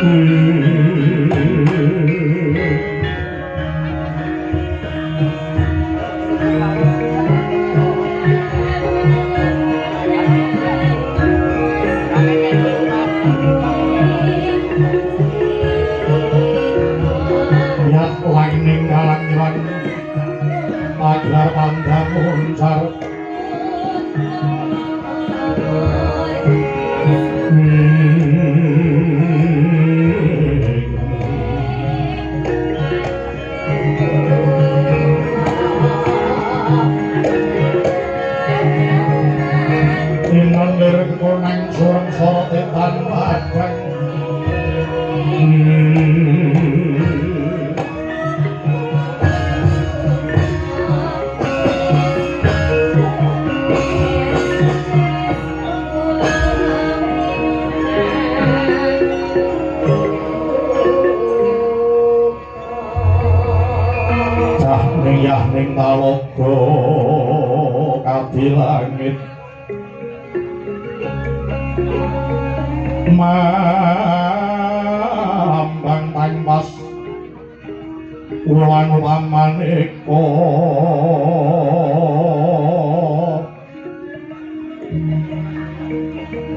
Yat langning kalang-ilang agar pandang muncar. Inanir konang sureng sorote tan padang. Cah ning talaga kadi langit mambang tangmas ulang pamaneka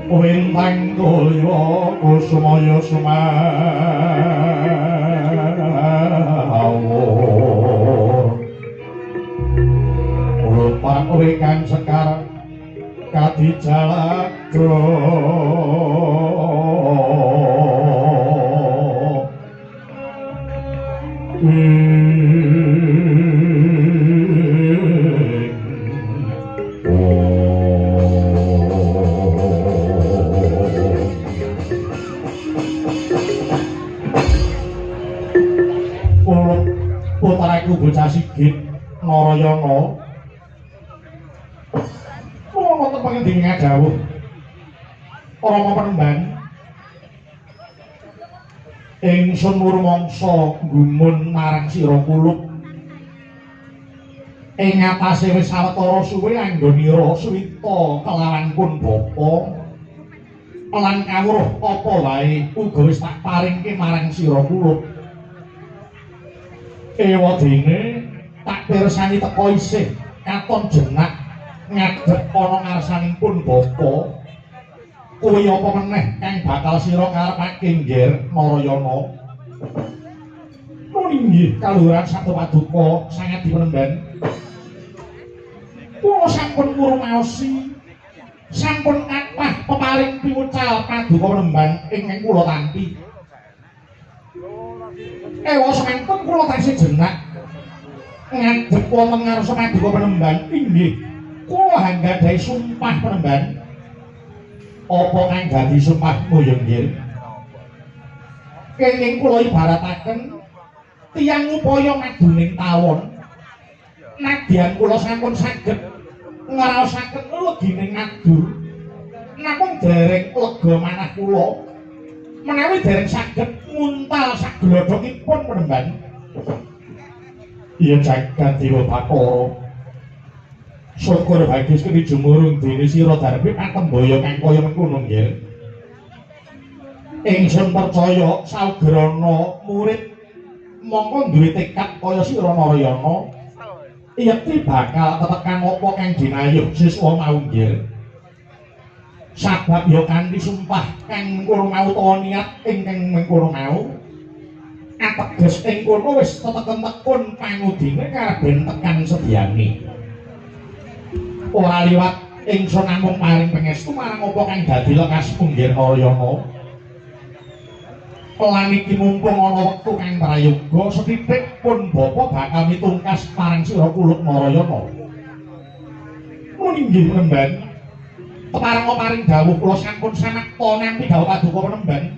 wintang tulya kusumaya sumawur lupak wekang sekar kadi jalado. Puteraku bocah Sigit Narayana wonten pangendika dawuh Rama Penemban, ingsun murmangsa gumun marang sira kulup ing atase wis sawetara suwe anggonira suwita kelawan pun bapa lan kawruh apa wae uga wis tak paringke marang sira kulup. Ewa dene tak pirsani teka isih katon jenak ngadhep ana ngarsaning pun bapa. Kuwi apa meneh kang bakal sira karepake Ngger Narayana? Nun inggih kaluhuran sabda paduka sangat dipenemban. Kula sampun ngrumaosi, sampun kathah peparing piwucal paduka penemban ingkang kula tampi. Ewa semanten kula taksih jenak ngadhep wonten ngarsa paduka penemban. Inggih kula anggadhahi sumpah penemban. Apa kang dadi sumpahmu ya Nggir? Kenging kula ibarataken tiyang upaya maduning tawon. Nadyan kula sampun saged ngraosaken legining ngadur, namung dereng lega manah kula menawi dereng saged nguntal saglodhokipun penemban. Iya jagat dewa Bathara, syukur bagis kene jumurung dene sira darbi patembaya kang kaya mengkono nggih. Ingsun percaya saugrana murid mongko duwe tekad kaya sira Narayana, yekti bakal tetekan apa kang dinayuh siswa mau nggih. Sabab ya kanthi sumpah kang mengkono mau utawa niat ingkang mengkono mau ateges ing kono wis teteken tekun pangudine kareben tekan sediane. Ora liwat ingsun namung paring pangestu marang apa kang dadi lekas Nggir Narayana. Lan iki mumpung ana wektu kang prayoga sethithik pun bapa bakal mitungkas marang sira kulup Narayana. Nun inggih penemban. Kepareng paring dawuh kula sampun samekta nampi dawuh paduka penemban.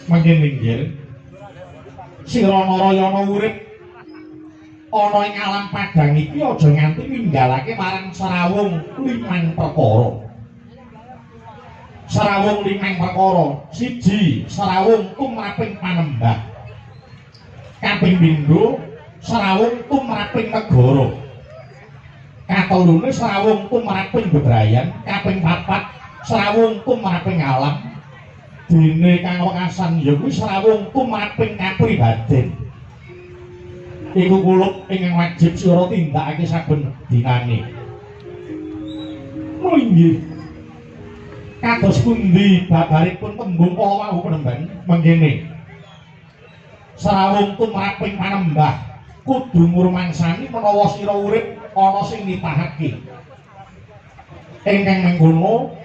Mangke inggih. Sira Narayana urip ana ing alam padhang iki aja nganti ninggalake marang srawung limang perkara. Srawung limang perkara. Siji, srawung tumraping panembah. Kaping pindho, srawung tumraping negara. Katelune srawung tumraping bebrayan. Kaping papat, srawung tumraping alam. Dene kang wekasan ya kuwi srawung tumraping kapribaden. Iku kulup ingkang wajib sira tindakake saben dinane. Oh inggih. Kados pundi babaripun tembung kala wau penemban mengkene. Srawung tumraping panembah kudu ngrumangsani menawa sira urip ana sing nitahake. Ingkang mengkono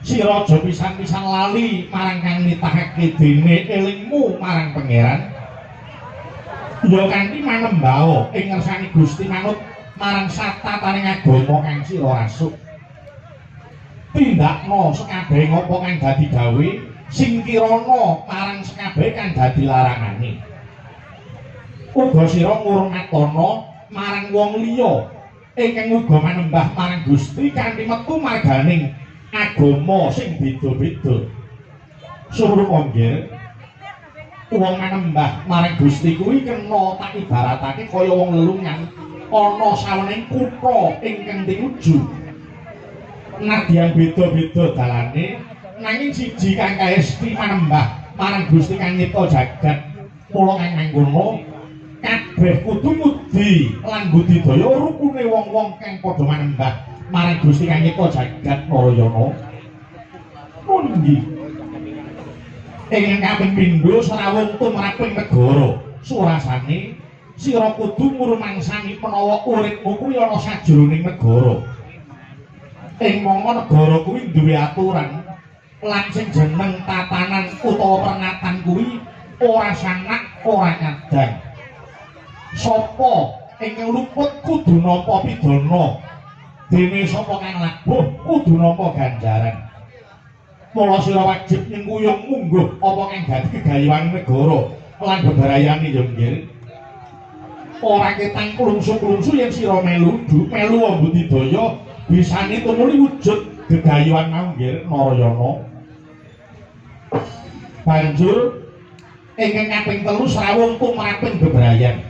sira aja pisan-pisan lali marang kang nitahake dene elingmu marang pangeran. Ya kanthi manembaha ing ngersani Gusti manut marang satataning agama kang sira rasuk. Tindakno sekabehe apa kang dadi gawe sing kirana marang sekabehe kang dadi larangane. Uga sira ngurmatana marang wong liya ingkang uga manembah marang Gusti kanthi metu marganing agama sing beda-beda. Suruh nggih, wong manembah marang Gusti kuwi kena tak ibaratake kaya wong lelungan ana sawening kutha ingkang tinuju. Nadyan beda-beda dalane nanging siji kang kaesti manembah marang Gusti kang nyipta jagat. Mula kang mangkono kabeh kudu ngudi lan budidaya rukune wong-wong kang padha manembah marang Gusti kang nyipta jagat Narayana. Pundi ingkang kaping pindho srawung tumraping negara surasane sira kudu ngrumangsani menawa uripmu kuwi ana sajroning negara. Ing mangka negara kuwi duwe aturan lan sing jeneng tatanan utawa pernatan kuwi ora sanak ora kadang. Sapa ingkang luput kudu nampa pidana, dene sapa kang labuh kudu nampa ganjaran. Mula sira wajib nyengkuyung mungguh apa kang dadi gegayuhan negara lan bebarayane ya nggih. Ora ketang klungsu-klungsu yen sira melu melu mbudidaya bisane tumuli wujud gegayuhan mau nggih Narayana. Banjur ingkang kaping telu srawung tumraping bebrayan.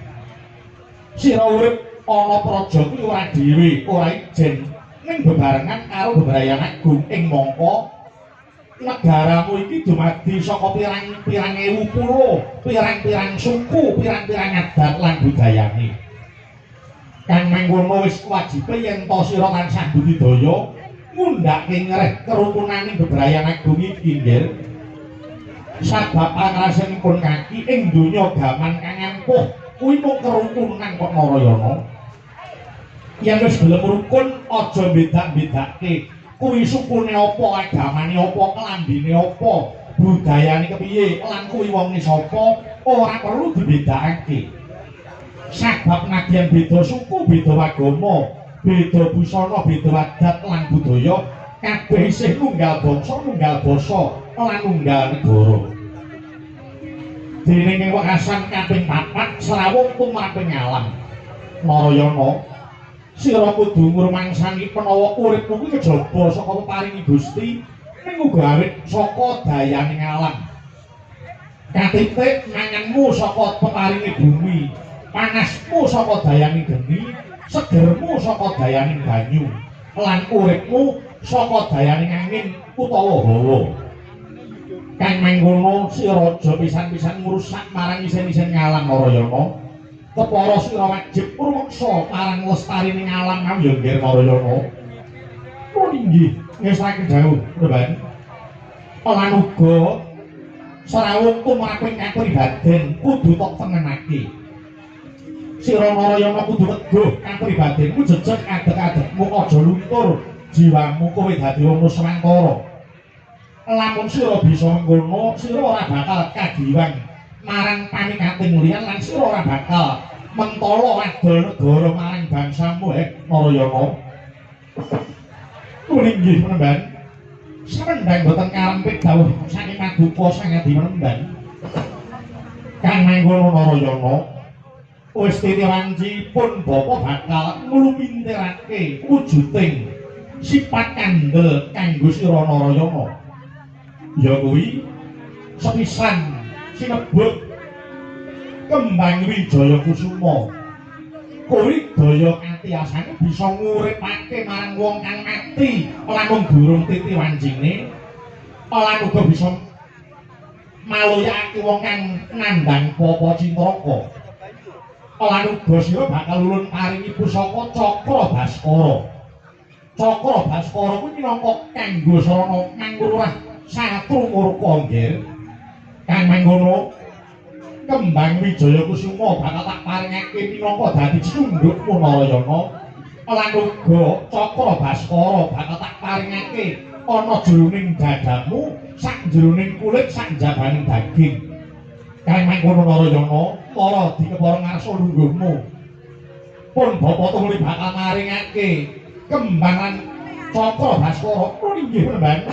Sira urip ana praja kuwi ora dhewe, ora ijen, ning bebarengan karo bebrayan agung ing mangka negaramu iki dumadi saka pirang-pirang ewu pulo, pirang-pirang suku, pirang-pirang adat lan budayane. Kang mangkono wis wajibe yen ta sira tansah budidaya ngundhake ngreh kerukunane bebrayan agung iki nggih. Sabab pangrasanipun kaki ing donya gaman kang ampuh kuwi mung kerukunan kok Narayana. Yen wis gelem rukun aja bedak-bedake kuwi sukune apa, agamane apa, klambine apa, budayane kepiye, lan kuwi wonge sapa, ora perlu dibedakake. Sabab nadyan beda suku, beda agama, beda busana, beda adat lan budaya, kabeh isih nunggal bangsa, nunggal basa, lan nunggal negara. Dening ing wekasan kaping papat srawung tumraping alam. Narayana, sira kudu ngrumangsani menawa uripmu kuwi kejaba saka peparingi Gusti ning uga awit saka dayaning alam. Katitik manganmu saka peparingi bumi, panasmu saka dayaning geni, segermu saka dayaning banyu, lan uripmu saka dayaning angin utawa hawa. Kang mangkono sira aja pisan-pisan ngrusak marang isen-isen ngalam Narayana. Kepara sira wajib rumeksa marang lestarining alam mau ya nggih Narayana. Oh inggih, ngesake dawuh, Mban. Lan uga srawung tumraping kapribaden kudu tok tengenake. Sira Narayana kudu teguh kapribadenmu jejeg adeg-adegmu aja luntur jiwamu kowe dadi wong Nuswantara. Lamun sira bisa mengkono, sira ora bakal kagiwang marang pamikating liyan lan sira ora bakal mentala adol negara marang bangsamu Narayana. Inggih Penemban. Samendang boten karempit dawuh saking paduka Sang Adi Penemban. Kang mangkono Narayana, wis titiwanci pun bapa bakal nglumintirake wujuding sifat kandel kanggo sira Narayana. Ya kuwi sepisan sinebut Kembang Wijaya Kusuma. Kuwi daya katiasane bisa nguripake marang wong kang mati lan wong durung titi wancine, lan uga bisa maloyake wong kang nandhang papa Cintraka. Lan uga sira bakal ulun paringi pusaka Cakra Baskara. Cakra Baskara kuwi minangka kanggo sarana mangrurah satru murka nggih. Kang mangkono Kembang Wijaya Kusuma bakal tak paringake minangka dadi cundhukmu Narayana. Lan uga Cakra Baskara bakal tak paringake ana jroning dadamu, sak jroning kulit, sak njabaning daging. Kang mangkono Narayana, para dikepara ngarsa lungguhmu. Pun bapa tumuli bakal maringake kembang lan Cakra Baskara. Pun inggih Panembahan.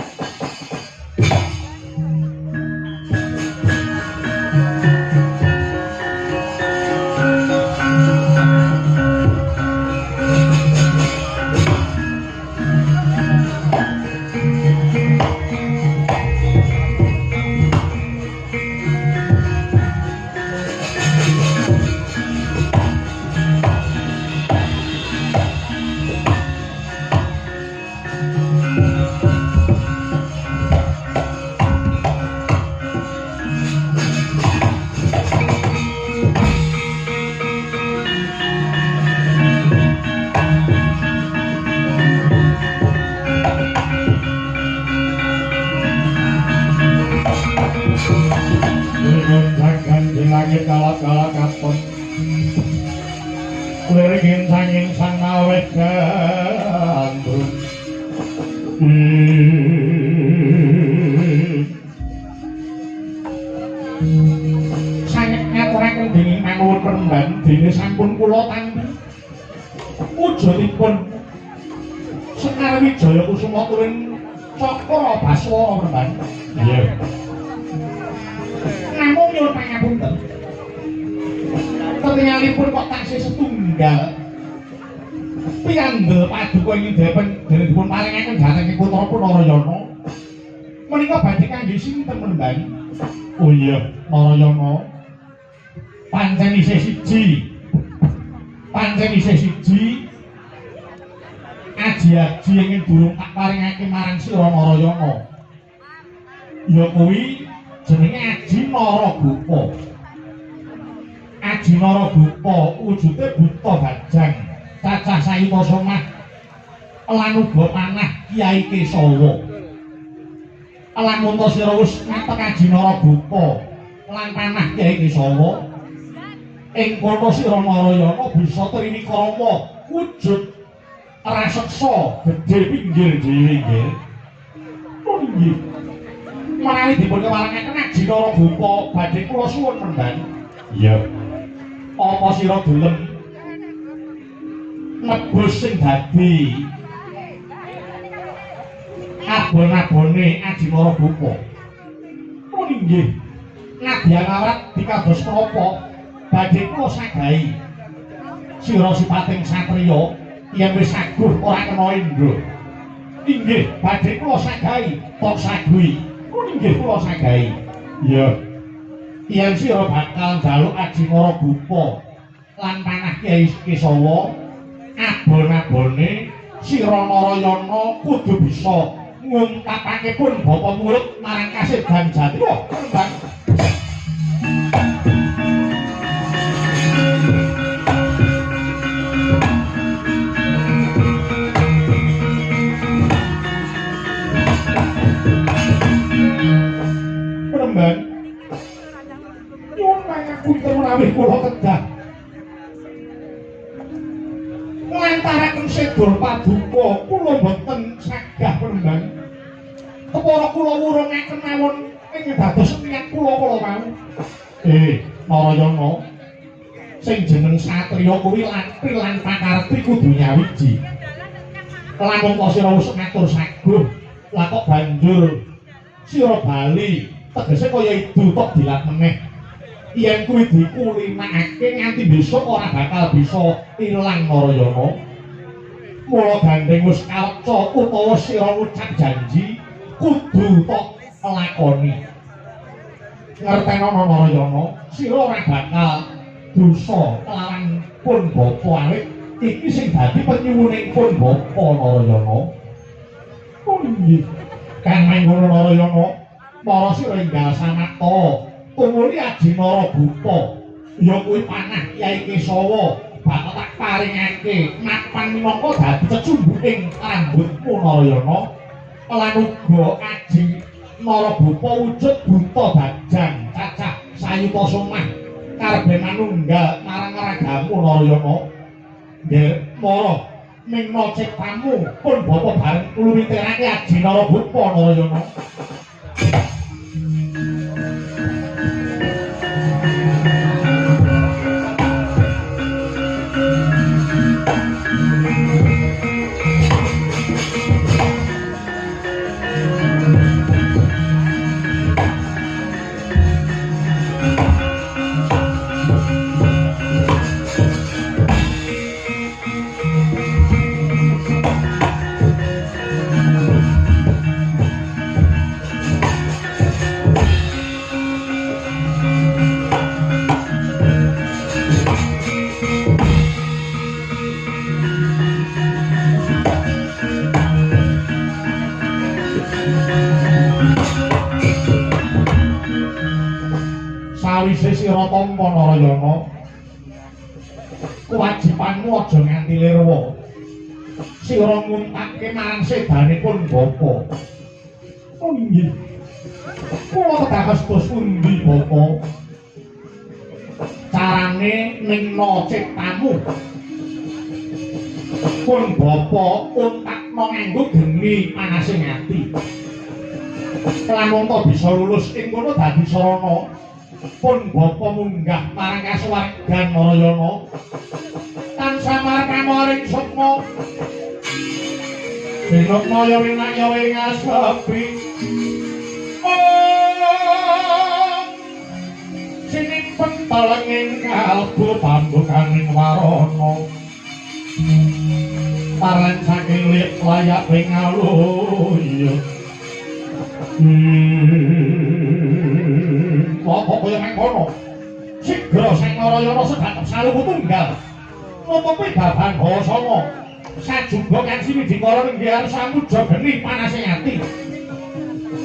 Sekar Wijaya Kusuma turin Cakra Baskara Panembahan. Iya. Namung nyuwun pangapunten. Ketingalipun kok taksih setunggal. Piyandel paduka ing depen dene dipun paringaken dhateng putra Narayana. Menika badhe kangge sinten Panembahan? Oh iya, Narayana. Pancen isih siji. Pancen isih siji. Aji-aji ingin durung tak paringake marang sira Narayana. Ya kuwi jenenge Aji Naragopa. Aji Naragopa wujude buta bajang, cacah sayuta somah lan uga panah Kyai Kesawa. Lan munta sira wis ngatek Aji Naragopa lan panah Kyai Kesawa, ing kono sira Narayana bisa trinikrama wujud raseksa gedhe pinggir dhewe nggih. Oh nggih. Menawi dipun keparengaken Aji Naragopa badhe kula suwun Panembahan. Iya. Apa sira gelem nebus sing dadi abon-abone Aji Naragopa? Oh nggih. Nadyan awrat dikados menapa badhe kula sagahi. Sira sipating satriya yen wis saguh ora kena indra. Inggih, badhe kula sagahi, tok saguhi. Inggih kula sagahi. Iya. Yen sira bakal njaluk Aji Naragopa lan panah Kyai Kesawa, abon-abone sira Narayana kudu bisa ngungkapake pun bapa murid marang Kasedan Jati. Wah, Panembahan. Panembahan, nyuwun pangapunten menawi kula kedah nglantaraken sedor paduka kula boten sagah Panembahan. Kepara kula wurungaken mawon ing dados niat kula kala wau. Narayana, sing jeneng satriya kuwi latri lan pakarti kudu nyawiji. Lamun ta sira wis ngatur saguh, lah kok banjur sira bali tegese kaya idu tok dilat meneh. Yen kuwi dikulinakake nganti besok ora bakal bisa ilang Narayana. Mula gandeng wis kaweca utawa sira ngucap janji kudu tok lakoni. Ngertenono Narayana, sira ora bakal dosa kelawan pun bapa awit iki sing dadi penyuwuning pun bapa Narayana. Oh nggih. Kang mangkono Narayana, Para sira enggal samata tumuli Aji Narabupa ya kuwi panah Kyai Kesawa bakal tak paringake mapan minangka dadi cecumbuking rambutmu Narayana lan uga Aji Narabupa wujud buta bajang cacah sayuta somah karepe manunggal marang ragamu Narayana. Nggih mara mingna ciptamu pun bapa bareng luwiterake Aji Narabupa Narayana. Sawise sira tampa Narayana, kewajibanmu aja nganti lirwa. Sira nguntake marang sedanipun bapa. Oh inggih. Kula kedah kados pundi bapa? Carane ningna ciptamu. Pun bapa untakna nganggo geni panasing ati. Lamun ta bisa lulus ing kono dadi sarana. Pun bapa munggah marang kasuwargan Narayana. Tansah markama ing sukma. Sinukmaya winaya ing asepi. Sinimpen telenging kalbu pambukaning warana. Paran saking lip layak ing aluya. Apa kaya mangkono? Sigra Sang Narayana sedatep saluku tunggal. Nutupi baban Hasana. Sajuga kansi widikara nggih samuja geni panasing ati.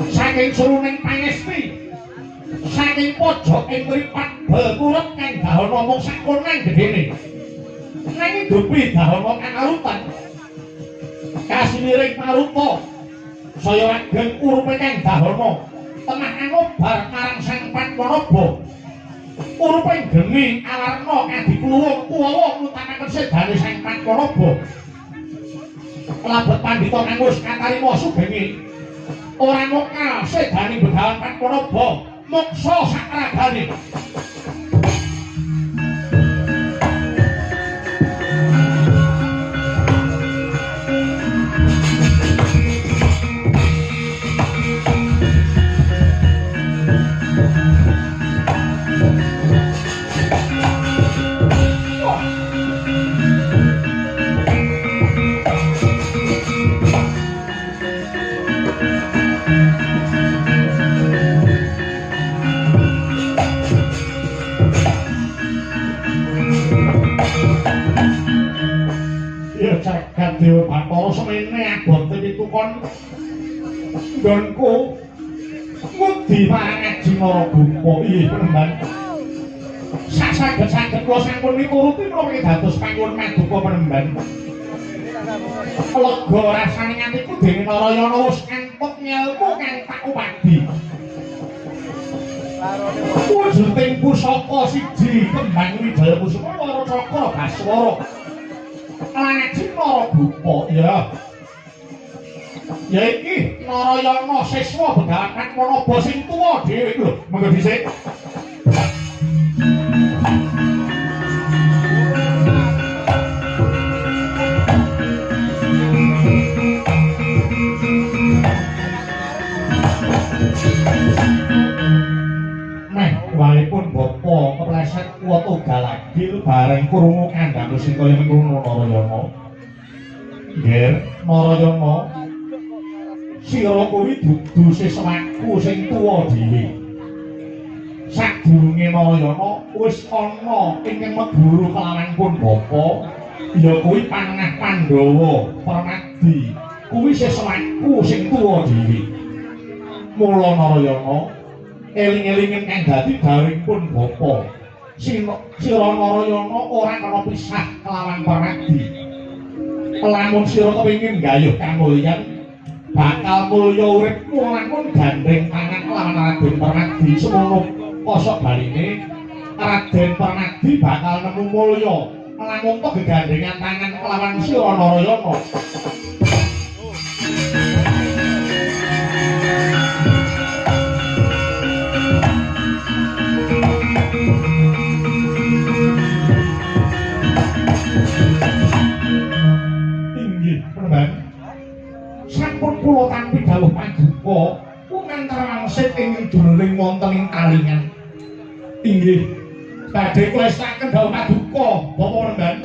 Saking seruning pangesti. Saking pojok ing mripat bekurep kang dahana mung sakonang gedene. Nanging dupi dahana kang arutan. Kasimiring maruta saya ageng urupe kang dahana. Temah anobar marang Sang Padmanaba. Urupe geni awarna kadipluwung kuwawa ngutamaken sedane Sang Padmanaba. Labet pandhita kang wis katarima sugenge ora mokal sedane Begawan Padmanaba moksa sakragane. Jagat Dewa Bathara semene abote pitukon nggonku ngudi marang Aji Narabupa. Iya penemban. Sak-saged-saged kula sampun mituruti menapa dados panyuwun paduka penemban. Lega rasane atiku dene Narayana wis entuk ngelmu kang tak upadi. Wujuding pusaka siji kembang Wijaya Kusuma loro cakra Baswara. Lan Aji Narabupa ya. Ya iki Narayana siswa Begawan Padmanaba sing tuwa dhewe lho. Monggo dhisik. Meh wae pun bapa kepleset kuwat ugal agil bareng krungu kandhane sing kaya mengkono Narayana. Nggih, Narayana. Sira kuwi dudu siswaku sing tuwa dhewe. Sadurunge Narayana wis ana ingkang meguru kelawan pun bapa, ya kuwi Pangah Pandhawa Permadi. Kuwi siswaku sing tuwa dhewe. Mula Narayana eling-elingen kang dadi dawuhipun bapa. Sira Narayana ora kena pisah kelawan Permadi. Lamun sira kepengin gayuh kamulyan, bakal mulya uripmu lamun gandheng tangan kelawan Raden Permadi. Semono kosok baline Raden Permadi bakal nemu mulya lamun to gegandhengan tangan kelawan sira Narayana. Inggih, Panembahan. Sampun kula tampi dawuh paduka kumantar wangsit ing duling wonten ing talingan. Inggih, badhe kula estaken dawuh paduka, Bapak Panembahan.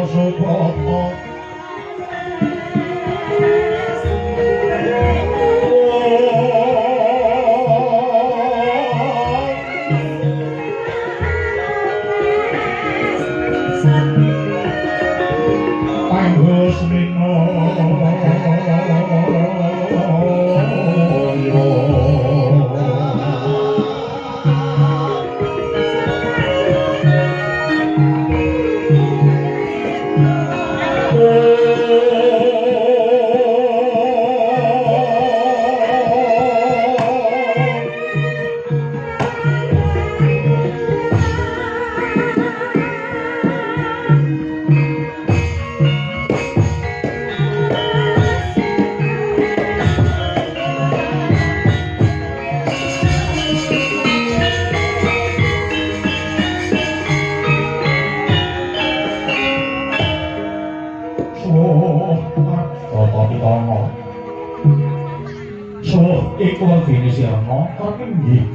Subrata. Tanggus Mino.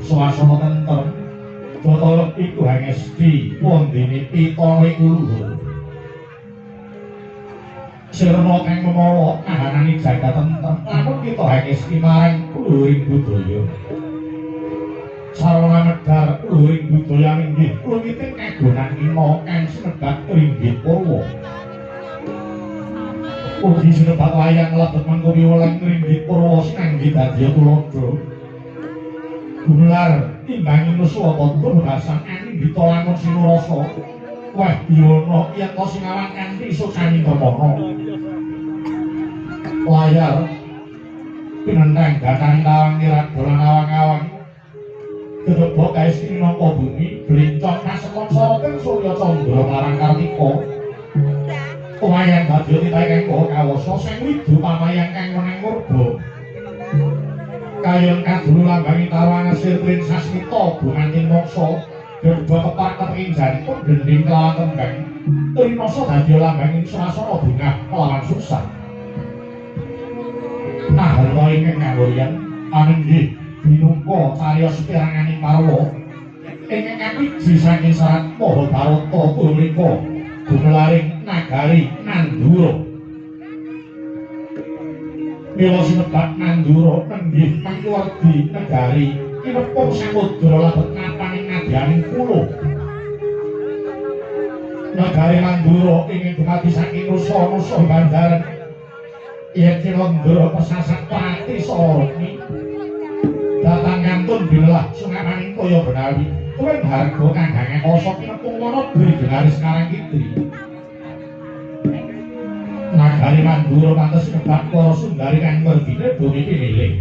Swasana tentrem Bathara iku hangesti wondene pitane luhur. Sirna kang memala kahanane jagat tentrem lamun kita hangesti marang luhuring budaya. Sarana medhar luhuring budaya inggih luwiting kagonan ina kang sinebat ringgit purwa. Ugi sinebat wayang lebet mangko piwulang ringgit purwa sinanggi dadya tuladha. Gumelar timbangi nusa padha bebasan anindita lamun sinurasa wah biyono yen to sinawan kanthi sucani permana layar pinentang gatang tawang niradolan awang-awang gedebok kaesti minangka bumi blincong kasekon soroting surya candra marang kartika wayang badya titahe kang maha kawasa sing widu pamayang kang wenang murba kayon kadulu lambangi tawang asir trin sasmita bumanting moksa gerba kepak kepengin jantung gendhing kelawan kembang trinasa dadi lambanging swasana bungah kelawan susah. Naharta ingkang kawuryan anenggih binungka cariyos piranganing parwa ingkang kawiji saking serat Mahabharata punika gumelaring nagari Nandura. Mila sinebat Nandura nenggih mangkuwardi negari kinepung samudra lebet napaning nadyaning pulo. Negari Mandura ingkang dumadi saking nusa-nusa bandaran yen Cilendra pesasak pati saha rukmi datang kantun bilah sungapaning toya benawi tuwin harga kang gangeng asa kinepung wana dri genaris karang kidri. Nagari Mandura pantes sinebat para sundari kang werdine bumi pinilih.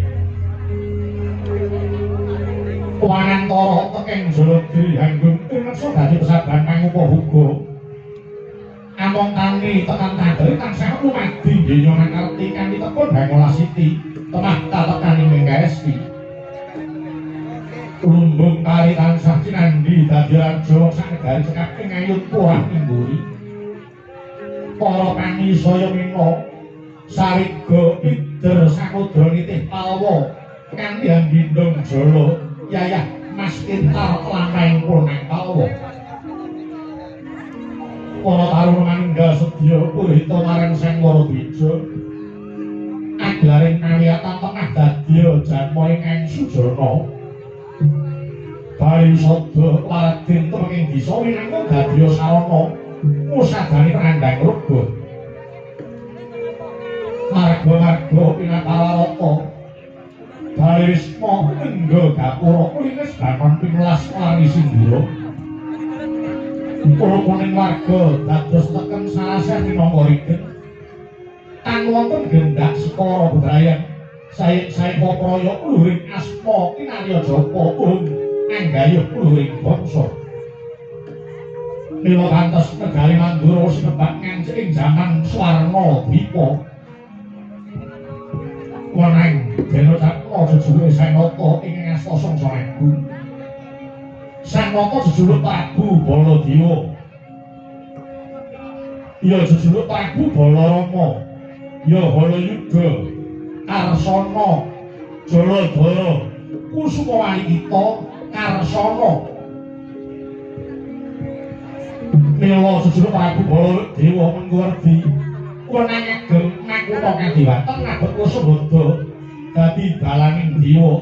Wanantara tekeng Jaladri hanggung tineksa dadi pesaban pangupa-huga. Among tani tekan tanderi tansah lumadi donya mangerti kanthi tekun hangolah siti temah katekani mengkaesti. Lumbung pari tansah cinandhi dadi raja sak negari cekap ing ayut puah ing mburi. Para pani saya mina sariga pider samudra nitih palwa kanthi handindong jala yayah mas pintar lampahing punang palwa. Para taruna manunggal sedya puhita marang Sang Waradwija aglaring kawiyatan tengah dadya janma ingkang sujana. Bali sada Raden tumenging disa winangka dadya sarana ngusadani prandhang rega. Marga-marga pinatawarata Bali Wisma engga gapura kulinis bangon pinulas warni sindura. Rukuning warga dados teken sarasah minangka rigen. Tan wonten gendak sekara bebrayan sae-sae praya luhuring asma kinarya japa um anggayuh luhuring bangsa. Mila kantos negari Mandura sinebat ngancik ing jaman Swarna Dwipa. Wenang denocapna jejuluke Sanata ing asta Sangsa Agung. Sanata jejuluk Prabu Baladewa. Ya jejuluk Prabu Balarama. Ya Halayuda, Karsana, Jaladara, Kusuma Walikita, Karsana. Mila sejuluk Prabu Baladewa Mengkuwerdi wenang ageng makutha kadiwanten ngabet Kusubada dadi dalanging dewa.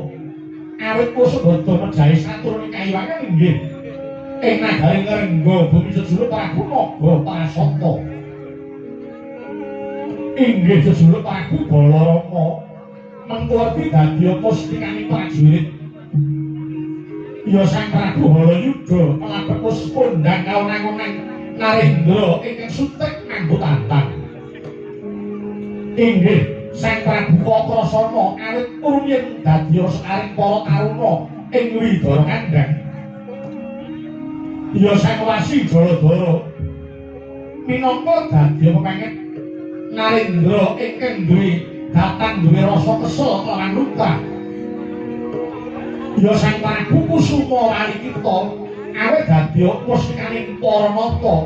Awit Kusubada mejahi saturuning kayiwangan inggih ing nagari Ngrengga bumi sejuluk Prabu Naga Prasata. Inggih sejuluk Prabu Balarama Mengkuwerdi dadi mustikaning prajurit. Ya Sang Prabu Halayuda kelabet wis kondhang kawenang-wenang Narendra ingkang sutek nganggo tantang. Inggih Sang Prabu Kakrasana awit rumiyin dadi sekaring para taruna ing Widara Kandhang. Ya Sang Wasi Jaladara minangka dadi pepenget Narendra ingkang duwe datang duwe rasa kesel kelawan luka. Ya Sang Prabu Kusuma Walikita awit dadi mustikaning para nata.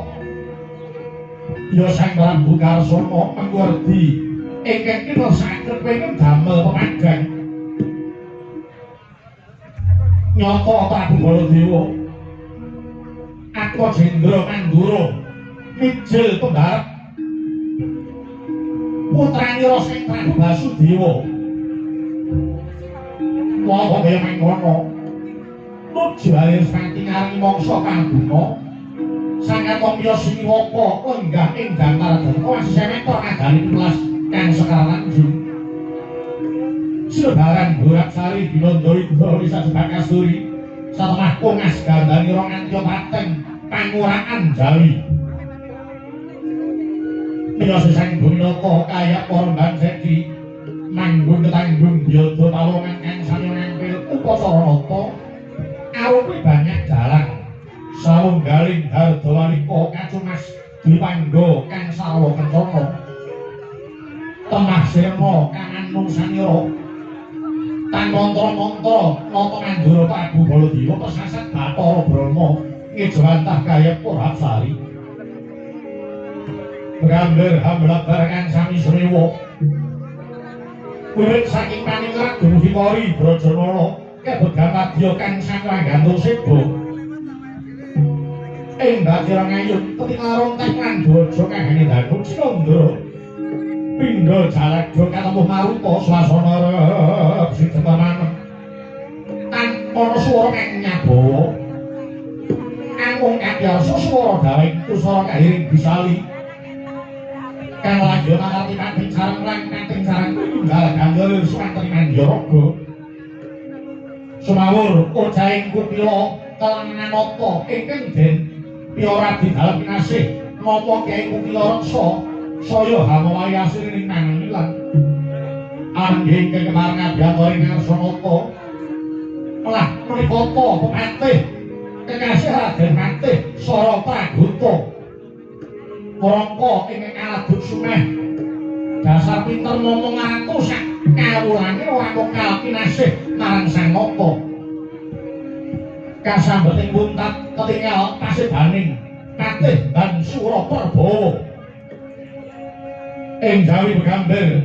Ya Sang Prabu Karsana Mengkuwerdi ingkang kinersaken pengen damel pemadang. Nyata Prabu Baladewa Atmajendra Mandura mijil pembarep putranira Sang Prabu Basudewa. Monggo kaya mangkono nuju Arismati ngarengi mangsa kanguna Sang Katomya Siniwaka lenggah ing dampar Dharma semeter nagari 15 kang Sekar Tanjung. Silebaran Boraksari Binanda Indra Wisajebak Kasturi satemah kongas gandhanira nganti pateng panguraan Jawi. Mila Sang Buminata kaya para Sedi manggung ketanggung biyada pawongan kang sami ngampil upacara nata arupi banyak dalang sawunggaling hardawalika kacumas dwipangga kang sarwa kencana temah sirna kang anung sanira tan mantra-mantra nata Mandura Prabu Baladewa pesasat Bathara Brahma ngejawantah kaya Purhapsari Gambar hamblabar kang sami srewa wiwit saking paningrat dumugi Kori Brajanala kebegan wadya kang sangkanggantung seba ing Batira Ngayun ketingal rontek lan dwaja kang danu Cinandra pindha jaladha katemuh maruta swasana rep sidemanan tan ana swara kang nyabawa angkung kadyarsa swara dawing tusara kahiring bisali kang lanjut ngarti pating sareng lan pating sareng tunggal gandul suwanten manjaraga sumawur ojaing kutila kelanganata ingkang den piyora di dalem kinasih napa Kyai Kutila Reksa saya hamawahi asring mangilan angge ingkang kemareng abiyantara ing ngarsanata lah menika pepatih kekasih Raden Patih Sara Pragota Rangka ingkang aladut sumeh dasar pinter momong ratu sak kawulane ora mokal kinasih marang Sang Nata kasambeting buntat ketingal pasibaning Patih ban Sura Perbawa ing Jawi Begamber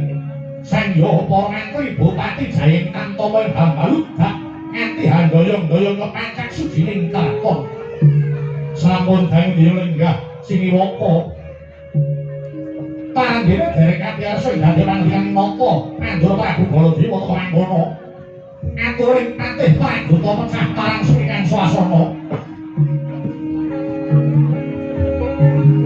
Sang Yaha para ngantri Bupati Jayeng Tantama ing Hambaludak nganti handoyong-doyong kepancak sujining kraton sampun dangu lenggah siniwaka panggene derek katyarsa ing dadi pangriyan nata Mandura Prabu Baladewa teka mangkono aturing Patih Pragota pecah parang suwikan swasana. Thank you.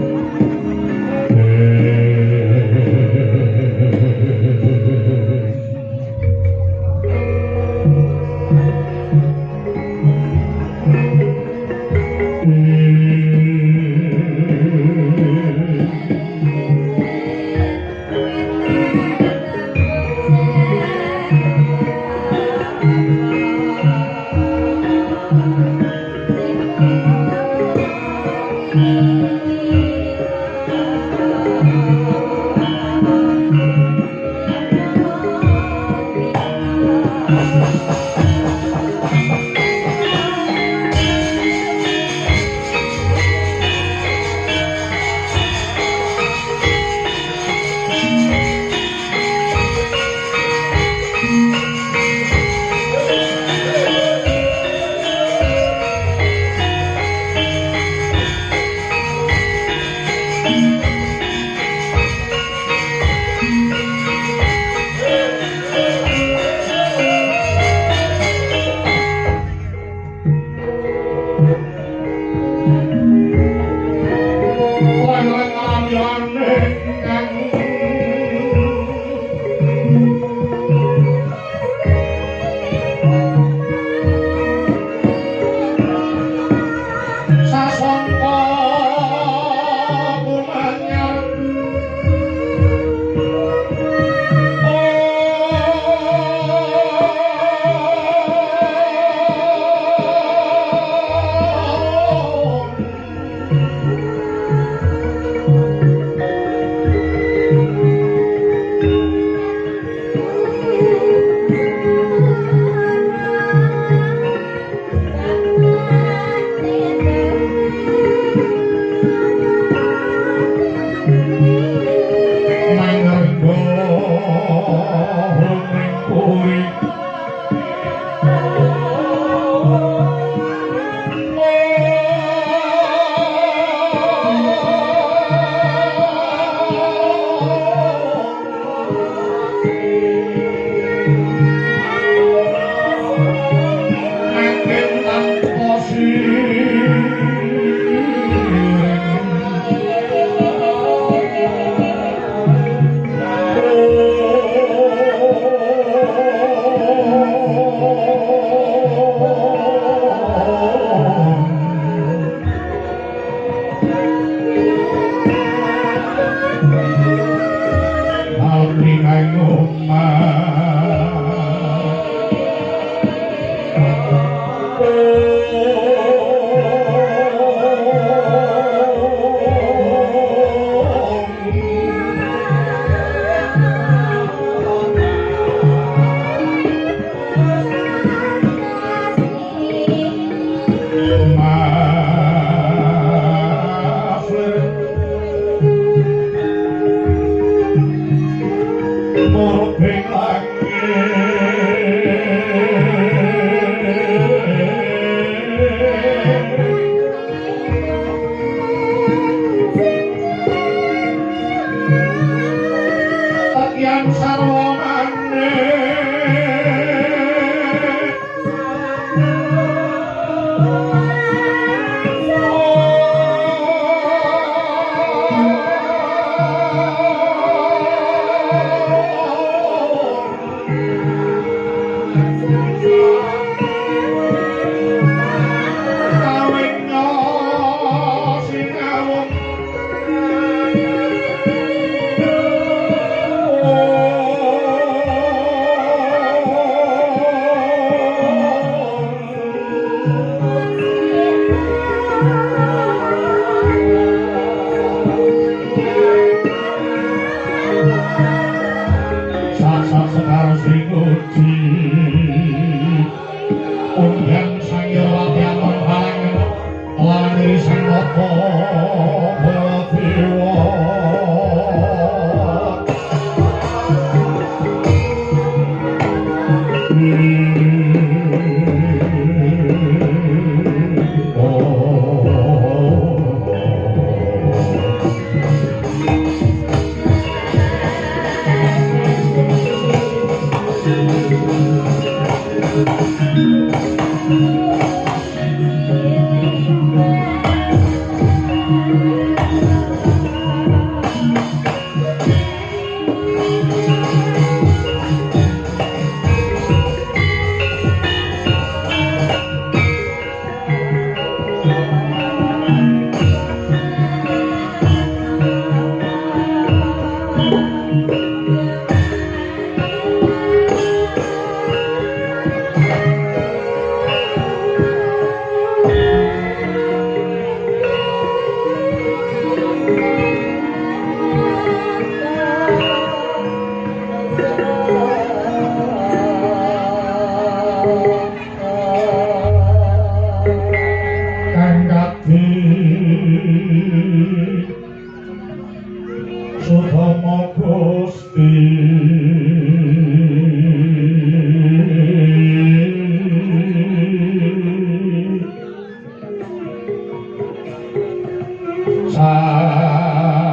Sa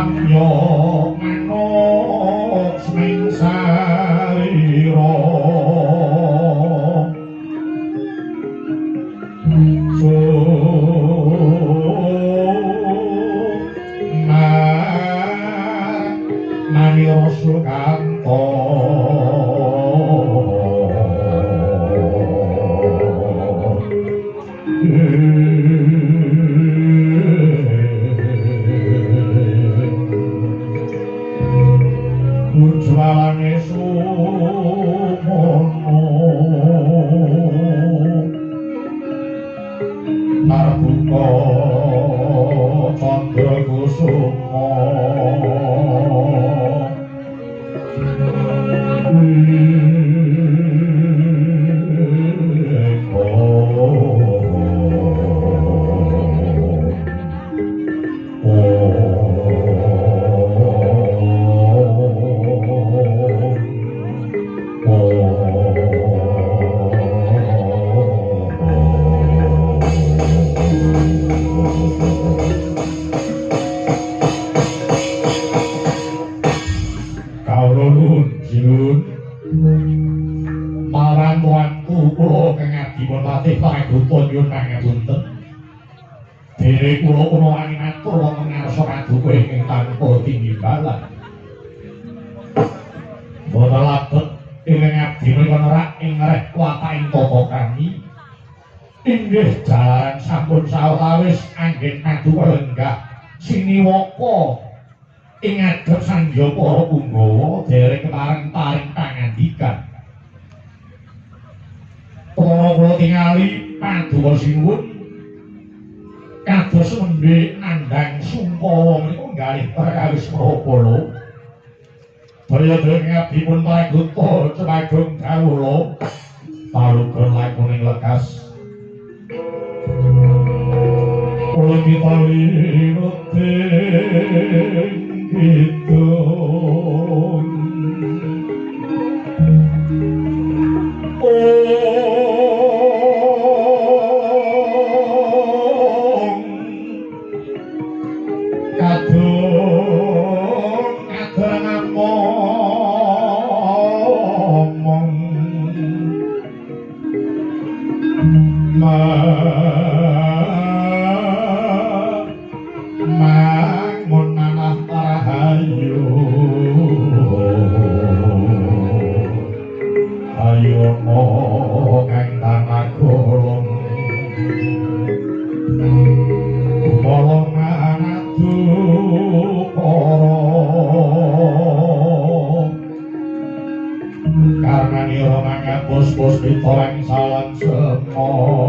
Samya manuk sing sarira Manira Sukanta Ujwalane sumono Marbuka Candra Kusuma Inggih jalaran sampun sawetawis anggen paduka lenggah siniwaka ing ngadhep sangya para punggawa dereng kepareng paring pangandikan. Para kula tingali paduka sinuwun kados nembe nandhang sungkawa menika nggalih perkawis prapala. Daya-daya ngabdi pun praguta cemagung kawula palugon lakuning lekas. Kula kita linuting kidung Om kadung kadang ngomong mangun manah rahayu ayo kang tanagolong kumala ngadu para karnanira mangapus puspita wangsalan semon.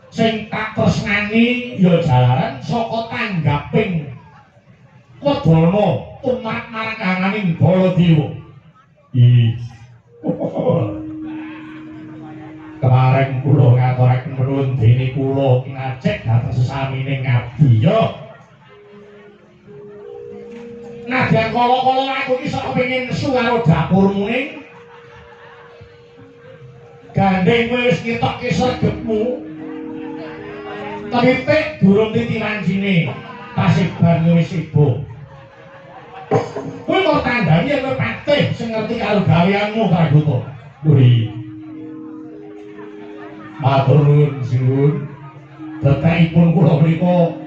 Sing tak tresnani ya jalaran saka tanggaping wedana tumrap marang kangane Baladewa. Kemarin kula ngaturaken nuwun dene kula kinacek dhateng sesamining ngabdi ya. Nadyan kala-kala aku iki sok kepengin nesu karo dapurmu ning gandeng kowe wis ngetokke sregepmu. Titik durung titi wancine pasiban wis sibuk. Kuwi mau tandani yen kowe patih sing ngerti karo gaweanmu Praguta. Kuwi. Matur nuwun sinuwun. Detekipun kula mriku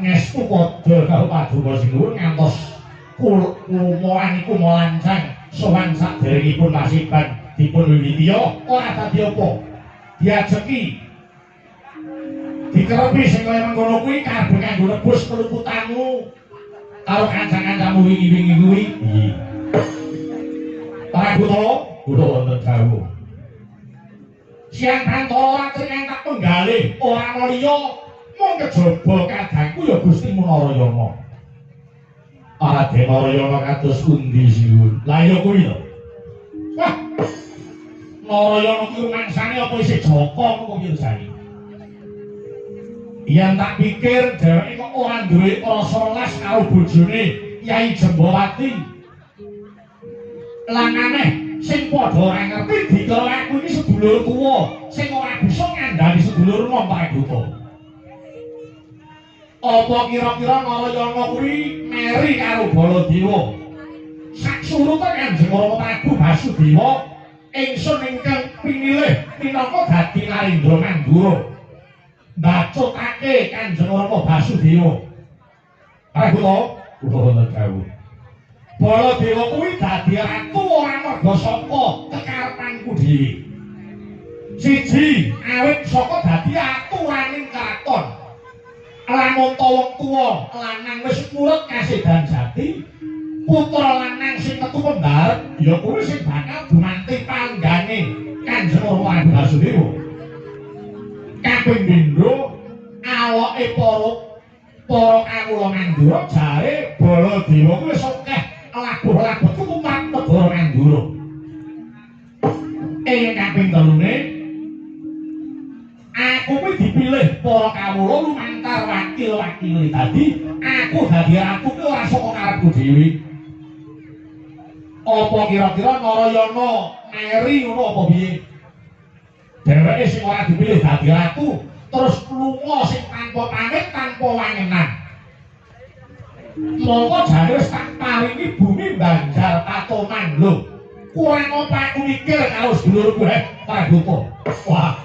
ngestu padha karo paduka sinuwun ngantos kula niku mlancang sowan saderengipun pasiban dipun wiwiti ya ora dadi apa. Diajeki dikerepi sing kaya mengkono kuwi kabeh kanggo nebus keluputanmu karo kanca-kancamu wingi-wingi kuwi. Praguta kula wonten dawuh. Siang pantara ratri kang tak penggalih ora ana liya mung kejaba kadangku ya Gusti Narayana. Raden Narayana kados pundi sinuwun? Lah ya kuwi lho. Wah. Narayana kuwi rumangsane apa isih jaka ngono kuwi jane. Yen tak pikir dheweke kok ora duwe rasa welas karo bojone Yai Jembawati. Lan aneh sing padha ora ngerti dikira aku iki sedulur tuwa sing ora bisa ngandhani sedulur nom Pragoto. Apa kira-kira Narayana kuwi meri karo Baladewa? Sak surute Kanjeng Rama Prabu Basudewa ingsun ingkang pinilih minangka dadi Narendra Mandura. Mbacutake Kanjeng Rama Basudewa. Pragoto, kula wonten dawuh. Baladewa kuwi dadi ratu ora merga saka kekarepanku dhewe. Siji, awit saka dadi aturaning kraton. Lamun ta wong tuwa lanang wis murut kasedan jati, putra lanang sing metu pembarep ya kuwi sing bakal gumanti panggane Kanjeng Rama Basudewa. Kaping pindho aloke para kawula Mandura jare Baladewa kuwi wis akeh labuh-labuh tumrap negara Mandura. Ing kaping telune aku kuwi dipilih para kawula lumantar wakil-wakile. Dadi aku dadi ratu kuwi ora saka karepku dhewe. Apa kira-kira Narayana meri ngono apa piye? Dheweke sing ora dipilih dadi ratu terus lunga sing tanpa pamit tanpa wangenan. Mongko jane wis tak paringi bumi Banjar Patoman lho. Kurang apa aku mikir karo sedulurku heh Pragoto. Wah.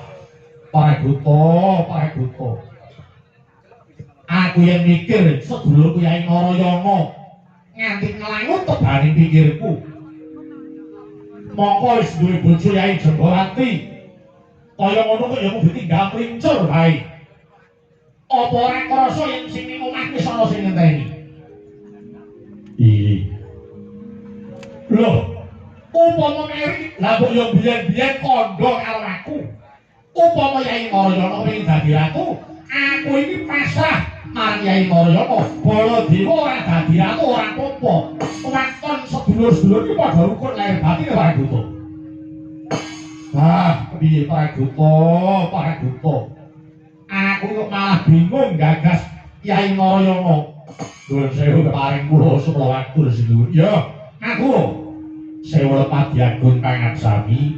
Pragoto, Pragoto. Aku yang mikir sedulurku Yai Narayana nganti nglangut tebane pikirku. Mongko wis duwe bojo Yai Jembawati. Kaya ngono kok ya mung ditinggal mlincur wae. Apa ora krasa yen sing ning omah wis ana sing ngenteni? Iya. Loh, upama meri, lah kok ya biyen-biyen kandha karo aku. Upama Yai Narayana pengen dadi ratu, aku iki pasrah marang Yai Narayana. Baladewa ora dadi ratu ora apa-apa. Waton sedulur-sedulur iki padha rukun lahir batin Pragoto. Wah, piye Pragoto, Pragoto. Aku kok malah bingung gagas Yai Narayana. Nuwun sewu keparing kula sumela waktu sinuwun. Ya, aku sewu lepat diagung pangaksami.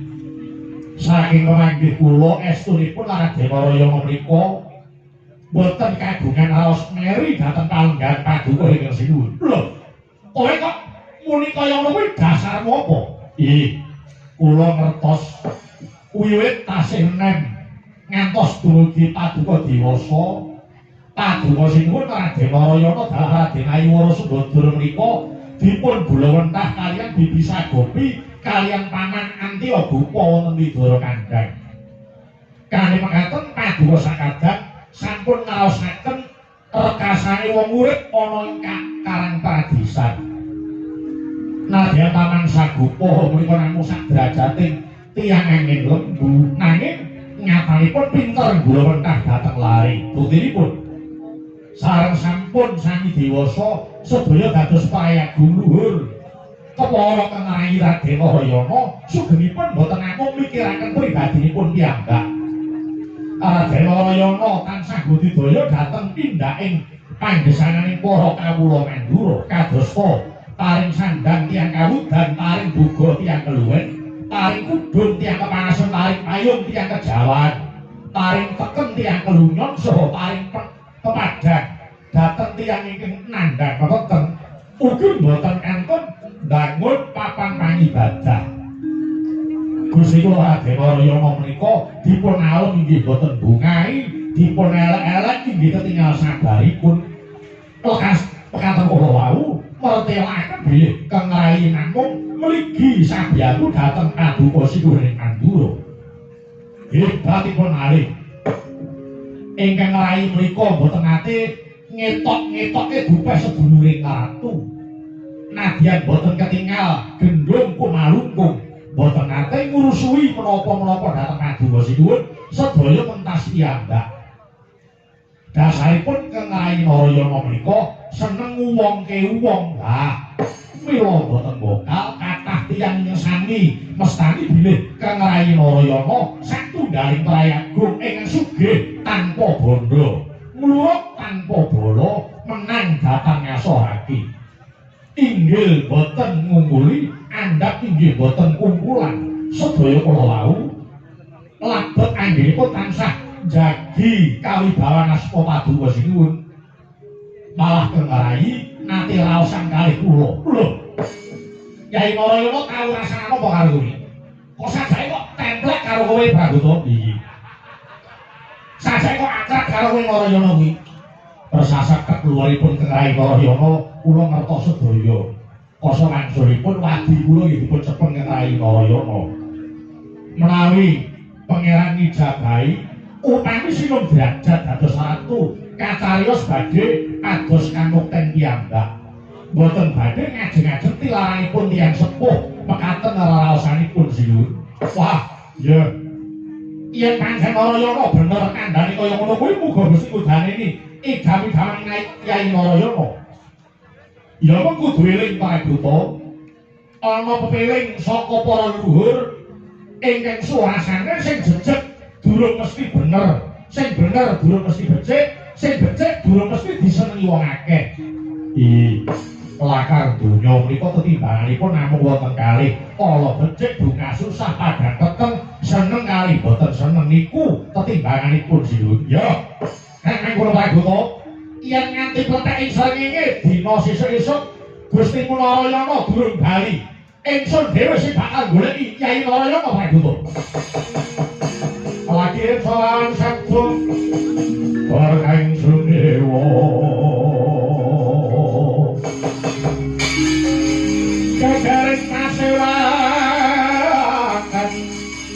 Saking pemanggih kula estunipun Raden Narayana menika boten kagungan raos meri dhateng palenggan paduka ingkang sinuwun. Lho, kowe kok muni kaya ngono kuwi dasarmu apa? Ih, kula ngertos wiwit tasih enem ngantos dumugi paduka dewasa. Paduka sinuwun Raden Narayana dalah Raden Ayu Wara Sembadra menika dipun gulawentah kaliyan Bibi Sagopi kaliyan paman Antya Gupa wonten Widara Kandhang. Kanthi mekaten paduka sakadang sampun ngraosaken rekasane wong urip ana ing Karang Pradisan. Nadyan paman Sagopa menika namung sak derajating tiyang angin lembu, nanging nyatanipun pinter gulawentah dhateng lare. Buktinipun sareng sampun sami dewasa sedaya dados prayaga luhur. Kepara kengai Raden Narayana sugengipun boten namung mikiraken pribadinipun piyambak. Raden Narayana tansah budidaya dhateng tindaking panggesananing para kawula Mandura kadosta paring sandang tiyang kawudan, paring boga tiyang keluwen, paring kudung tiyang kepanasan, paring payung tiyang kejawan, paring teken tiyang kelunyon, saha paring pepadang dhateng tiyang ingkang nandhang pepeteng ugi mboten kantun mbangun papan pangibadah. Gusti kula Raden Narayana menika dipun alem inggih boten bungahi, dipun elek-elek inggih ketingal sabaripun. Lekas pekaten kula wau mertelaken bilih Kang Rai namung mligi sabiyantu dhateng paduka sinuwun Mandura. Hebatipun malih ingkang rai menika boten nate ngetok-ngetoke gupeh seduluring ratu. Nadyan boten ketingal gendhong kumalungkung, boten nate ngurusui menapa-menapa dhateng paduka sinuwun sedaya mentas piyambak. Dasaripun Kang Rai Narayana menika seneng wong ke wong. Lah mila boten bokal kathah tiyang ngesani mestani bilih Kang Rai Narayana satunggaling prayagung ingkang sugih tanpa bondo, mluruk tanpa bala, menang dhateng ngasohake. Inggil boten ngungkuli, andhap inggih boten kungkulan. Sedaya kala wau labet anggenipun tansah njagi kawibawan asma paduka sinuwun. Malah Kang Rai nate raosan kalih kula. Lho. Yai Narayana tau rasane apa karo kowe? Kok sajake kok templek karo kowe Pragoto? Iya. Sajake kok akrab karo kowe Narayana kuwi? Persasat keluaripun Kang Rai Narayana kula ngertos sedaya. Kasa wangsulipun wadi kula nggih dipun cepeng Kang Rai Narayana. Menawi pangeran ngijabahi utami sinung derajat dados ratu kacariyos badhe kados kanukten piyambak. Mboten badhe ngajeng-ajeng tilaranipun tiyang sepuh mekaten reraosanipun sinuwun. Wah, iya. Yen pancen Narayana bener kandhane kaya ngono kuwi muga Gusti ngudaneni idam-idaman Kyai Narayana. Ya mung kudu eling Pragoto. Ana pepeling saka para leluhur ingkang suwasane sing jejeg durung mesti bener, sing bener durung mesti becik, sing becik durung mesti disenengi wong akeh. Lakar donya menika tetimbanganipun namung wonten kalih, ala becik bunga susah padang peteng, seneng kalih boten seneng niku tetimbanganipun sinuwun. Ya, nek mangkono Pragoto, yen nganti plethek ing srengenge dina sesuk-esuk Gusti Narayana durung bali, ingsun dhewe sing bakal goleki Kyai Narayana Pragoto. Lagi sowan sabda bareng sunewa gagaring pasewakan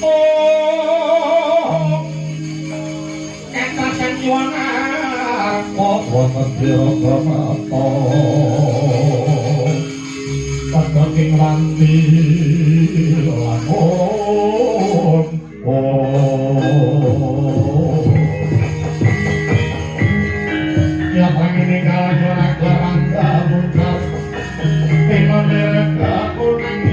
oh katasan yuwana wonten diragamata padha ing wanti lamun oh ya pangene kala raga rangga mungkar timane kuning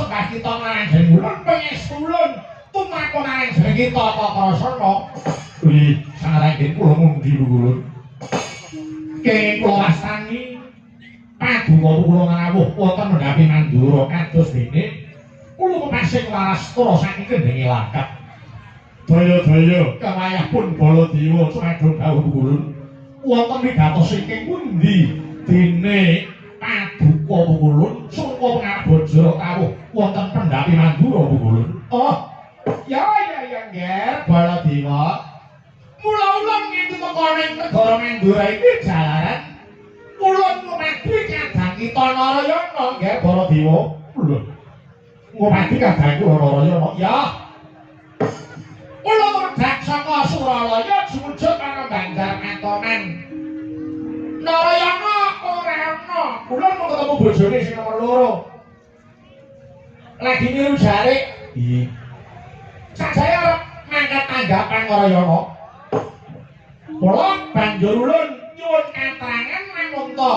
sembah kita marang jeneng ulun pangestu ulun tumrap marang jeneng kita Kakrasana. Wih, sanget kula ngundi ulun. Kenging kula wastani paduka kula ngrawuh wonten mendhapi Mandura kados dene kula pepasing warastra saking kendhinge langkat. Daya-daya kawayah pun Baladewa cumadung dawuh ulun. Wonten wigatos ingkang pundi dene paduka ulun sungka pangabajara kawuh wonten pendhapi Mandura ulun. Oh, ya ya ya Nger Baladewa. Mula ulun nganti teka ning negara Mandura iki jalaran ulun ngupadi kadang kita Narayana Nger Baladewa. Lho. Ngupadi kadang kula Narayana. Ya. Ulun tumedhak saka Suralaya jumujud ana Banjar Katonan. Narayana ora ana. Ulun mung ketemu bojone sing nomor 2. Lagi niru jarik. Iya. Sajane arep mangkat tanggapan Narayana. Mula banjur ulun nyuwun katerangan lamun ta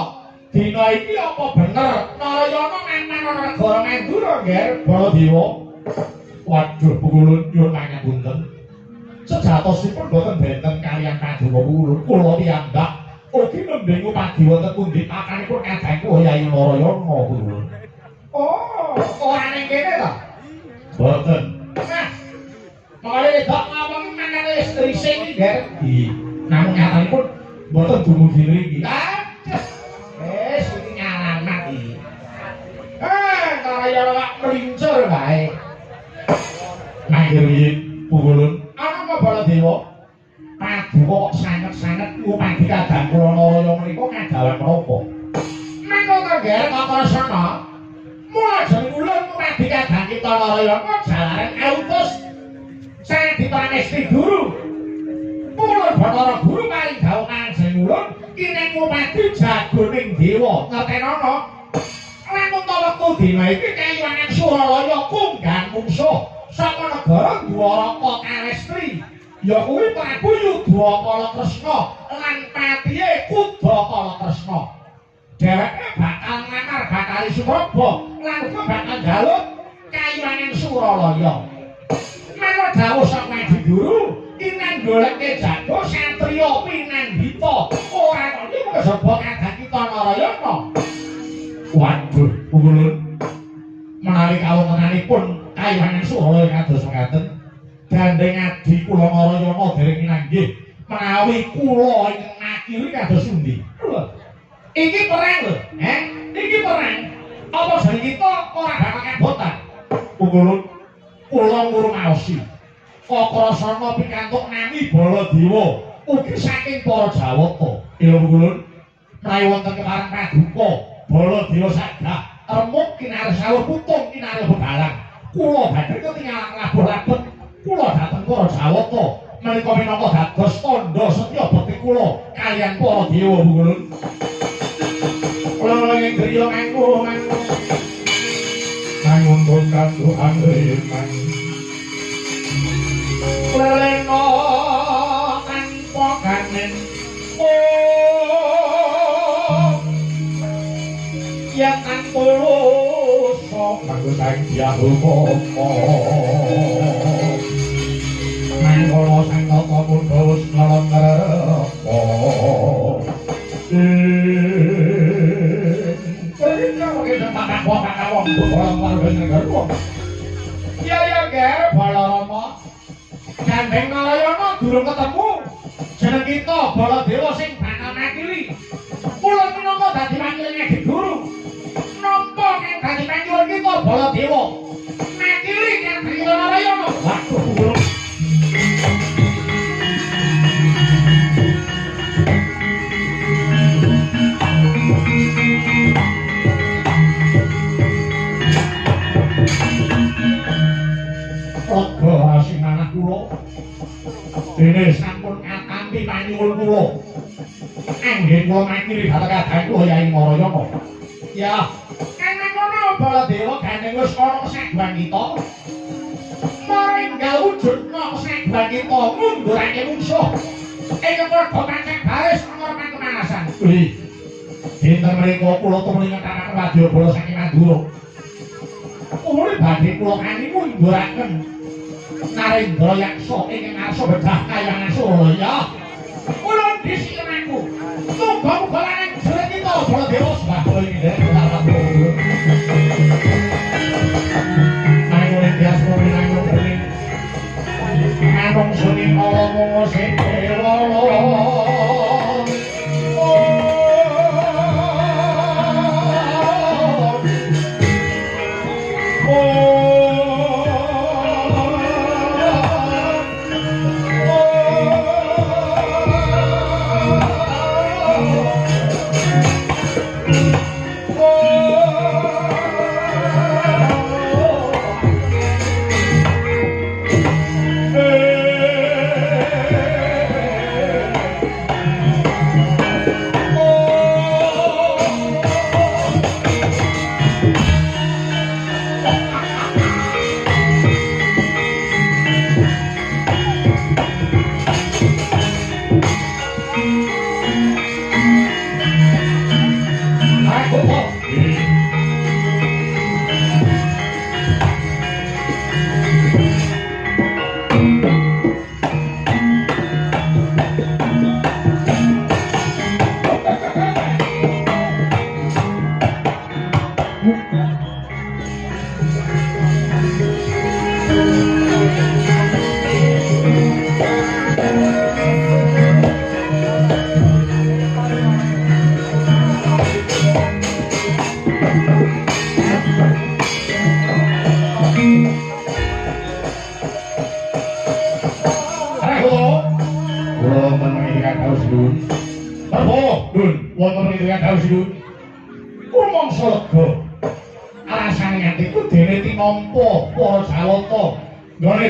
dina iki apa bener Narayana mantan ana negara Mandura Nger Baladewa. Waduh ulun nyuwun pangapunten. Sejatosipun boten benten kaliyan paduka ulun. Kula piyambak ugi nembe ngupadi wonten pundi pakanipun kadang kula Yai Narayana ulun. Oh, ora ning kene ta? Boten. Nah, mangkane wedok ngomong mangkane wis rising iki, Nger. Iya. Namung nyatanipun boten dumugi mriki. Aduh. Wis iki nyalamat iki. Narayana kok mlincur wae. Mangke riyin ulun ana apa Baladewa? Paduka kok sanget-sanget ngupadi kadang kula Narayana menika kadawan menapa? Mangko to Nger Kakrasana. Mula jeneng ulun ngupadi kadang kita Narayana jalaran autus Sang Dipramesti Guru. Kula Bathara Guru paring dawuh kanjeng ulun kineng ngupadi jagoning dewa ngertenono. Lamun ta wektu dina iki kayuwangan Suralaya kunggan mungsuh saka negara Dwaraka Kalestri. Ya kuwi Prabu Yudhakala Kresna lan patihe Kudakala Kresna. Dheweke bakal nglamar Bathari Supraba lan uga bakal njaluk kayuwangan Suralaya. Mangka dawuh saka Adi Guru kinang goleke jago satriya pinandhita ora kaya kejaba kadang kita Narayana. Waduh, ulun menawi kawontenanipun kayuwangan Suralaya kados mekaten gandeng adi kula Narayana dereng minanggih menawi kula ingkang makili kados pundi. Lho, iki perang lho, iki perang. Apa jeneng kita ora bakal kabotan? Ulun kula ngrumaosi Kakrasana pikantuk nami Baladewa ugi saking para Jawata. Iya ulun menawi wonten kepareng paduka Baladewa sadah remuk kinarih sawur putung kinarih bebalang. Kula badhe ketingalan labuh labet kula dhateng para Jawata menika minangka dados tandha setya bekti kula kaliyan para dewa ulun. Kula ing griya kanggo mangun kanggo angriman. Lelena tanpa ganen oh ya tanpa lusa kanggo sang Hyang Upama mangkala sang tata mudha wis nglengrepa ya ya Ger Balarama gandeng Narayana durung ketemu jeneng kita Baladewa sing bakal makili. Kula minangka dadi wakile Adi Guru nampa kang dadi panyuwun kita Baladewa makili kang dadi Narayana. Waduh ulun lega asinanah kula dene sampun katampi panyuwun kula anggen kula makili dhateng kadang kula Yai Narayana. Ya kang kono Baladewa gandeng wis ana kesaguhan kita maringgal wujudna kesaguhan kita ngundurake mungsuh ing padha pancen baris ana kemalasan. Wih dinten mriku kula tumrap kang wadyabala saking Mandura. Umure badhe kula kani munduraken Narendra Yaksa ingkang arsa bedah kayang asura ya. Kula dhisik aku. Muga-muga lanang jere kita Baladewa sembah kula iki nderek kula. Nanging biasa minangka bening. Manung suni kala mung sedewa.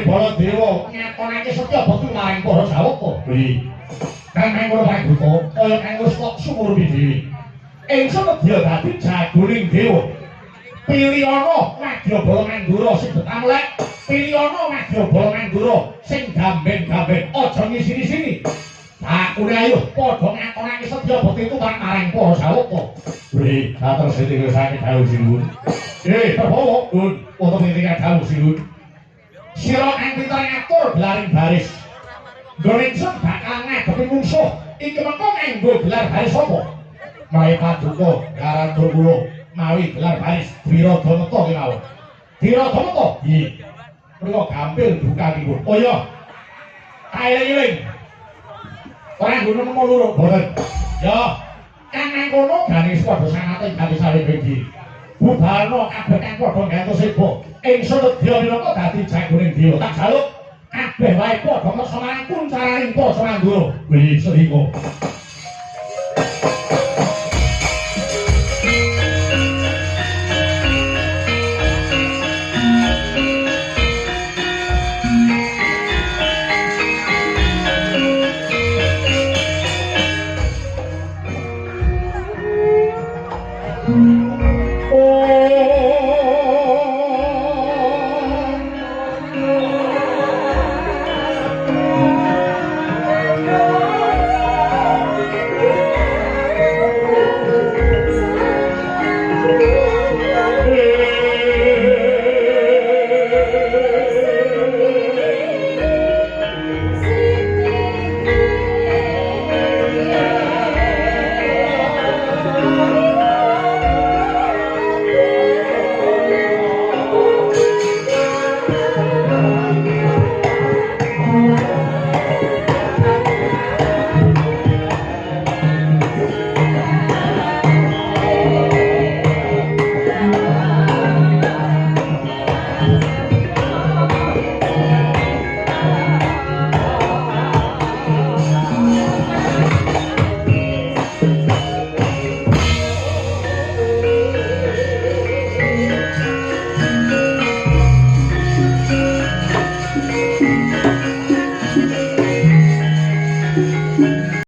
Baladewa ngatonake setya bekti marang para sawaka. Kuwi. Kang kanggo Prabuta kaya kang wis kok sumurbi dhewe. Ingsun nedya dadi jagoning dewa. Pilihana Wadyabala Mandura sing betamlek, pilihana Wadyabala Mandura sing gamben-gamben aja ngisini-sini. Bakune ayo padha ngatonake setya bekti tumrap marang para sawaka. Kuwi katur sing kersane dawuh sinuwun. Prabowo, wonten ing dawuh sinuwun. Sira kang pinter ngatur gelaring baris. Nggone ingsun bakal ngadepi mungsuh. Iki mengko nganggo gelar baris apa? Mawi paduka ngarantur kula mawi gelar baris Wiradameta kemawon. Wiradameta? Nggih. Mriko gampil bukanipun. Oh iya. Kaeling-eling. Ora nggono nemu loro, boten. Ya, kang nang kono ganis padha sangate ganis saweg iki. Bubarno kabeh kang padha gantos seba. Ingsun nedya minangka dadi jagoning dewa. Tak jaluk kabeh wae padha meksa marang kuncaraning para Mandura. Kuwi sendika.